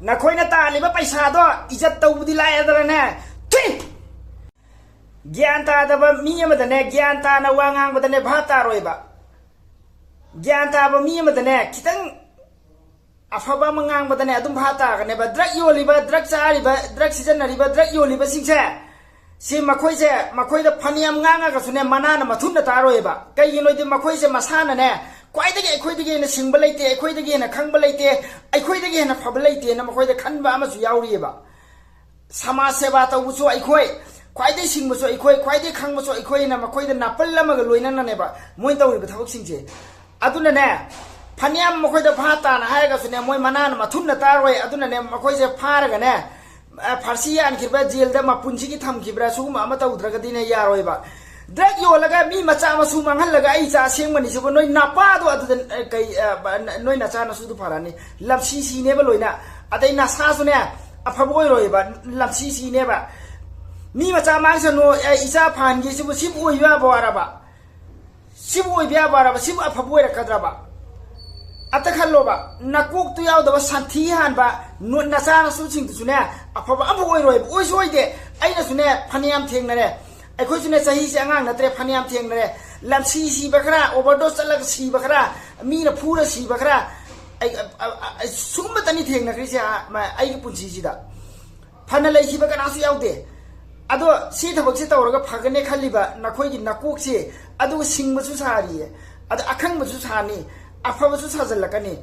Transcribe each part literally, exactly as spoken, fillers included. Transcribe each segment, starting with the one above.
ꯅꯈꯣꯏꯅ ꯇꯥꯜꯂꯤꯕ ꯄꯩꯁꯥꯗꯣ ꯏꯖꯠ ꯇꯧꯕꯗꯤ ꯂꯥꯏꯔꯗꯅꯅꯦ, ꯊꯤ! ꯒ꯭ꯌꯥꯟ ꯇꯥꯗꯕ ꯃꯤ ꯑꯃꯗꯅꯦ, ꯒ꯭ꯌꯥꯟ ꯇꯥꯅ ꯋꯥ ꯉꯥꯡꯕꯗꯅꯦ ꯚꯥꯞ ꯇꯥꯔꯣꯏꯕ꯫ ꯒ꯭ꯌꯥꯟ ꯇꯥꯕ ꯃꯤ ꯑꯃꯗꯅꯦ, ꯈꯤꯇꯪ ꯑꯐꯕ ꯑꯃ ꯉꯥꯡꯕꯗꯅꯦ ꯑꯗꯨꯝ ꯚꯥꯞ ꯇꯥꯒꯅꯦꯕ꯫ ꯗ꯭ꯔꯒ ꯌꯣꯜꯂꯤꯕ, ꯗ꯭ꯔꯒ ꯆꯥꯔꯤꯕ, ꯗ꯭ꯔꯒ ꯁꯤꯖꯤꯟꯅꯔꯤꯕ, ꯗ꯭ꯔꯒ ꯌꯣꯜꯂꯤꯕꯁꯤꯡꯁꯦ, ꯁꯤ ꯃꯈꯣꯏꯁꯦ, ꯃꯈꯣꯏꯗ ꯐꯅꯌꯥꯝ ꯉꯥꯡꯉꯒꯁꯨꯅꯦ, ꯃꯅꯥꯅ ꯃꯊꯨꯟꯗ ꯇꯥꯔꯣꯏꯕ꯫ ꯀꯩꯒꯤꯅꯣꯗꯤ ꯃꯈꯣꯏꯁꯦ ꯃꯁꯥꯅꯅꯦ, ꯈ꯭ꯋꯥꯏꯗꯒꯤ ꯑꯩꯈꯣꯏꯗꯒꯤ ꯍꯦꯟꯅ ꯁꯤꯡꯕ ꯂꯩꯇꯦ, ꯑꯩꯈꯣꯏꯗꯒꯤ ꯍꯦꯟꯅ ꯈꯪꯕ ꯂꯩꯇꯦ, ꯑꯩꯈꯣꯏꯗꯒꯤ ꯍꯦꯟꯅ ꯐꯕ ꯂꯩꯇꯦꯅ ꯃꯈꯣꯏꯗ ꯈꯟꯕ ꯑꯃꯁꯨ ꯌꯥꯎꯔꯤꯑꯕ꯫ ꯁꯃꯥꯖ ꯁꯦꯕꯥ ꯇꯧꯕꯁꯨ ꯑꯩꯈꯣꯏ, ꯈ꯭ꯋꯥꯏꯗꯒꯤ ꯁꯤꯡꯕꯁꯨ ꯑꯩꯈꯣꯏ, ꯈ꯭ꯋꯥꯏꯗꯒꯤ ꯈꯪꯕꯁꯨ ꯑꯩꯈꯣꯏꯅ ꯃꯈꯣꯏꯗ ꯅꯥꯄꯜ ꯑꯃꯒ ꯂꯣꯏꯅꯅꯅꯦꯕ ꯃꯣꯏꯅ ꯇꯧꯔꯤꯕ ꯊꯕꯛꯁꯤꯡꯁꯦ꯫ ꯑꯗꯨꯅꯅꯦ, ꯐꯅꯌꯥꯝ ꯃꯈꯣꯏꯗ ꯚꯥꯞ ꯇꯥꯅ ꯍꯥꯏꯔꯒꯁꯨꯅꯦ, ꯃꯣꯏ ꯃꯅꯥꯅ ꯃꯊꯨꯟꯅ ꯇꯥꯔꯣꯏ꯫ ꯑꯗꯨꯅꯅꯦ, ꯃꯈꯣꯏꯁꯦ ꯐꯥꯔꯒꯅꯦ, ꯑ, ꯐꯥꯔꯁꯤ ꯌꯥꯟꯈꯤꯕ꯭ꯔꯥ, ꯖꯦꯜꯗ ꯃꯄꯨꯟꯁꯤꯒꯤ ꯊꯝꯈꯤꯕ꯭ꯔꯥ, ꯁꯤꯒꯨꯝꯕ ꯑꯃ ꯇꯧꯗ꯭ꯔꯒꯗꯤꯅꯦ, ꯌꯥꯔꯣꯏꯕ꯫ ꯗ꯭ꯔꯒ ꯌꯣꯜꯂꯒ ꯃꯤ ꯃꯆꯥ ꯃꯁꯨ ꯃꯥꯡꯍꯜꯂꯒ ꯑꯩ ꯏꯆꯥ ꯑꯁꯦꯡꯕꯅꯤ ꯁꯤꯕꯨ, ꯅꯣꯏ ꯅꯄꯥꯗꯣ ꯑꯗꯨꯗ, ꯑ, ꯀꯩ, ꯑ, ꯕ-, ꯅ-, ꯅꯣꯏ ꯅꯆꯥ ꯅꯁꯨꯗꯨ ꯐꯔꯅꯤ꯫ ꯂꯝꯁꯤ ꯁꯤꯅꯦꯕ ꯂꯣꯏꯅ꯫ ꯑꯗꯩ ꯅꯁꯥꯁꯨꯅꯦ, ꯑꯐꯕ ꯑꯣꯏꯔꯣꯏꯕ, ꯂꯝꯁꯤ ꯁꯤꯅꯦꯕ꯫ ꯃꯤ ꯃꯆꯥ ꯃꯥꯡꯁꯅꯨ, ꯑ, ꯏꯆꯥ ꯐꯍꯟꯒꯦ ꯁꯤꯕꯨ, ꯁꯤꯕꯨ ꯑꯣꯏꯕ ꯌꯥꯕ ꯋꯥꯔꯕ? ꯁꯤꯕꯨ ꯑꯣꯏꯕ ꯌꯥꯕ ꯋꯥꯔꯕ? ꯁꯤꯕꯨ ꯑꯐꯕ ꯑꯣꯏꯔꯛꯀꯗ꯭ꯔꯕ? ꯑꯝꯇ ꯈꯜꯂꯣꯕ, ꯅꯀꯣꯛꯇꯨ ꯌꯥꯎꯗꯕ ꯁꯟꯊꯤ ꯍꯥꯟꯕ ꯅꯣ-, ꯅꯆꯥ ꯅꯁꯨꯁꯤꯡꯗꯨꯁꯨꯅꯦ, ꯑꯐꯕ ꯑꯃꯐꯥꯎ ꯑꯣꯏꯔꯣꯏꯕ, ꯑꯣꯏꯁꯨ ꯑꯣꯏꯗꯦ꯫ ꯑꯩꯅꯁꯨꯅꯦ, ꯐꯅꯌꯥꯝ ꯊꯦꯡꯅꯔꯦ꯫ ꯑꯩꯈꯣꯏꯁꯨꯅꯦ, ꯆꯍꯤꯁꯦ ꯑꯉꯥꯡ ꯅꯠꯇ꯭ꯔꯦ, ꯐꯅꯌꯥꯝ ꯊꯦꯡꯅꯔꯦ꯫ ꯂꯝꯁꯤ ꯁꯤꯕ ꯈꯔ, ꯑꯣꯚꯔꯗꯣꯁ ꯆꯠꯂꯒ ꯁꯤꯕ ꯈꯔ, ꯃꯤꯅ ꯐꯨꯔ ꯁꯤꯕ ꯈꯔ, ꯑꯩ, ꯑ, ꯑ, ꯑ, ꯁꯨꯝꯕꯇꯅꯤ ꯊꯦꯡꯅꯈ꯭ꯔꯤꯁꯦ, ꯑ, ꯃ-, ꯑꯩꯒꯤ ꯄꯨꯟꯁꯤꯁꯤꯗ꯫ ꯐꯅ ꯂꯩꯈꯤꯕ ꯀꯅꯥꯁꯨ ꯌꯥꯎꯗꯦ꯫ ꯑꯗꯣ ꯁꯤ ꯊꯕꯛꯁꯦ ꯇꯧꯔꯒ ꯐꯒꯅꯤ ꯈꯜꯂꯤꯕ ꯅꯈꯣꯏꯒꯤ ꯅꯀꯣꯛꯁꯦ, ꯑꯗꯨꯒ ꯁꯤꯡꯕꯁꯨ ꯁꯥꯔꯤꯌꯦ, ꯑꯗ ꯑꯈꯪꯕꯁꯨ ꯁꯥꯅꯤ, ꯑꯐꯕꯁꯨ ꯁꯥꯖꯜꯂꯛꯀꯅꯤ꯫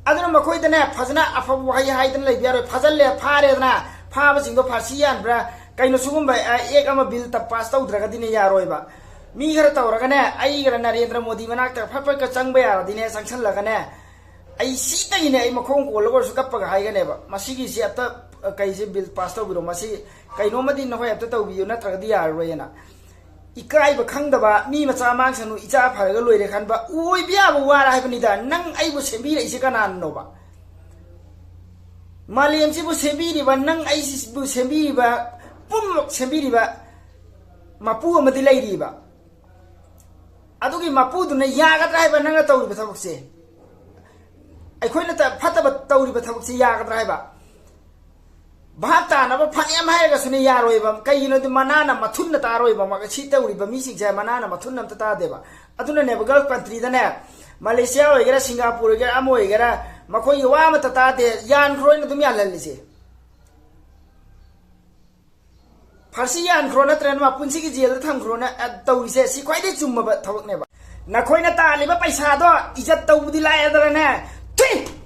ꯑꯗꯨꯅ ꯃꯈꯣꯏꯗꯅꯦ, ꯐꯖꯅ ꯑꯐꯕ ꯋꯥꯍꯩ ꯍꯥꯏꯗꯅ ꯂꯩꯕ ꯌꯥꯔꯣꯏ꯫ ꯐꯥꯖꯜꯂꯦ, ꯐꯥꯔꯦꯗꯅ, ꯐꯥꯕꯁꯤꯡꯗꯣ ꯐꯥꯔꯁꯤ ꯌꯥꯟꯕ꯭ꯔꯥ, ꯀꯩꯅꯣ, ꯁꯤꯒꯨꯝꯕ, ꯑ, ꯑꯦꯛ ꯑꯃ, ꯕꯤꯜ ꯇ-, ꯄꯥꯁ ꯇꯧꯗ꯭ꯔꯒꯗꯤꯅꯦ, ꯌꯥꯔꯣꯏꯕ꯫ ꯃꯤ ꯈꯔ ꯇꯧꯔꯒꯅꯦ, ꯑꯩꯒꯔ ꯅꯔꯦꯟꯗ꯭ꯔ ꯃꯣꯗꯤ ꯃꯅꯥꯛꯇ ꯐꯠ ꯐꯠꯀ ꯆꯪꯕ ꯌꯥꯔꯗꯤꯅꯦ, ꯆꯪꯁꯜꯂꯒꯅꯦ, ꯑꯩ ꯁꯤꯗꯒꯤꯅꯦ, ꯑꯩ ꯃꯈꯣꯡ ꯀꯣꯜꯂꯒ ꯑꯣꯏꯔꯁꯨ ꯀꯞꯄꯒ ꯍꯥꯏꯒꯅꯦꯕ, "ꯃꯁꯤꯒꯤꯁꯤ ꯑꯝꯇ, ꯑ, ꯀꯩꯁꯦ, ꯕꯤꯜ ꯄꯥꯁ ꯇꯧꯕꯤꯔꯣ, ꯃꯁꯤ ꯀꯩꯅꯣꯝꯃꯗꯤ ꯅꯈꯣꯏ ꯑꯝꯇ ꯇꯧꯕꯤꯌꯨ, ꯅꯠꯇ꯭ꯔꯒꯗꯤ ꯌꯥꯔꯔꯣꯏꯅ"꯫ ꯏꯀꯥꯏꯕ ꯈꯪꯗꯕ, ꯃꯤ ꯃꯆꯥ ꯃꯥꯡꯁꯅꯨ, ꯏꯆꯥ ꯐꯔꯒ ꯂꯣꯏꯔꯦ ꯈꯟꯕ, ꯑꯣꯏꯕ ꯌꯥꯕ ꯋꯥꯔ ꯍꯥꯏꯕꯅꯤꯗ꯫ ꯅꯪ ꯑꯩꯕꯨ ꯁꯦꯝꯕꯤꯔꯛꯏꯁꯦ ꯀꯅꯥꯅꯅꯣꯕ? ꯃꯥꯂꯦꯝꯁꯤꯕꯨ ꯁꯦꯝꯕꯤꯔꯤꯕ, ꯅꯪ ꯑꯩꯁꯤꯕꯨ ꯁꯦꯝꯕꯤꯔꯤꯕ, ꯄꯨꯝꯅꯃꯛ ꯁꯦꯝꯕꯤꯔꯤꯕ ꯃꯄꯨ ꯑꯃꯗꯤ ꯂꯩꯔꯤꯕ꯫ ꯑꯗꯨꯒꯤ ꯃꯄꯨꯗꯨꯅ ꯌꯥꯒꯗ꯭ꯔꯥ ꯍꯥꯏꯕ ꯅꯪꯅ ꯇꯧꯔꯤꯕ ꯊꯕꯛꯁꯦ? ꯑꯩꯈꯣꯏꯅ ꯇ-, ꯐꯠꯇꯕ ꯇꯧꯔꯤꯕ ꯊꯕꯛꯁꯦ ꯌꯥꯒꯗ꯭ꯔꯥ ꯍꯥꯏꯕ? ꯚꯥꯞ ꯇꯥꯅꯕ ꯐꯅꯌꯥꯝ ꯍꯥꯏꯔꯒꯁꯨꯅꯦ, ꯌꯥꯔꯣꯏꯕ꯫ ꯀꯩꯒꯤꯅꯣꯗꯤ ꯃꯅꯥꯅ ꯃꯊꯨꯟꯅ ꯇꯥꯔꯣꯏꯕ꯫ ꯃ-, ꯁꯤ ꯇꯧꯔꯤꯕ ꯃꯤꯁꯤꯡꯁꯦ ꯃꯅꯥꯅ ꯃꯊꯨꯟ ꯑꯝꯇ ꯇꯥꯗꯦꯕ꯫ ꯑꯗꯨꯅꯅꯦꯕ, ꯒꯜꯐ ꯀꯟꯇ꯭ꯔꯤꯗꯅꯦ, ꯃꯂꯦꯁꯤꯌꯥ ꯑꯣꯏꯒꯦꯔꯥ, ꯁꯤꯡꯒꯥꯄꯨꯔ ꯑꯣꯏꯒꯦꯔꯥ, ꯑꯃ ꯑꯣꯏꯒꯦꯔꯥ, ꯃꯈꯣꯏꯒꯤ ꯋꯥ ꯑꯃꯠꯇ ꯇꯥꯗꯦ, ꯌꯥꯟꯈ꯭ꯔꯣꯅ ꯑꯗꯨꯝ ꯌꯥꯜꯍꯜꯂꯤꯁꯦ꯫ ꯐꯥꯔꯁꯤ ꯌꯥꯟꯈ꯭ꯔꯣ, ꯅꯠꯇ꯭ꯔꯒꯅ ꯃꯄꯨꯟꯁꯤꯒꯤ ꯖꯦꯜꯗ ꯊꯝꯈ꯭ꯔꯣꯅ, ꯑ, ꯇꯧꯔꯤꯁꯦ, ꯁꯤ ꯈ꯭ꯋꯥꯏꯗꯒꯤ ꯆꯨꯝꯃꯕ ꯊꯕꯛꯅꯦꯕ꯫ ꯅꯈꯣꯏꯅ ꯇꯥꯜꯂꯤꯕ ꯄꯩꯁꯥꯗꯣ ꯏꯖꯠ ꯇꯧꯕꯗꯤ ꯂꯥꯏꯔꯗꯅꯅꯦ, ꯊꯨꯏ!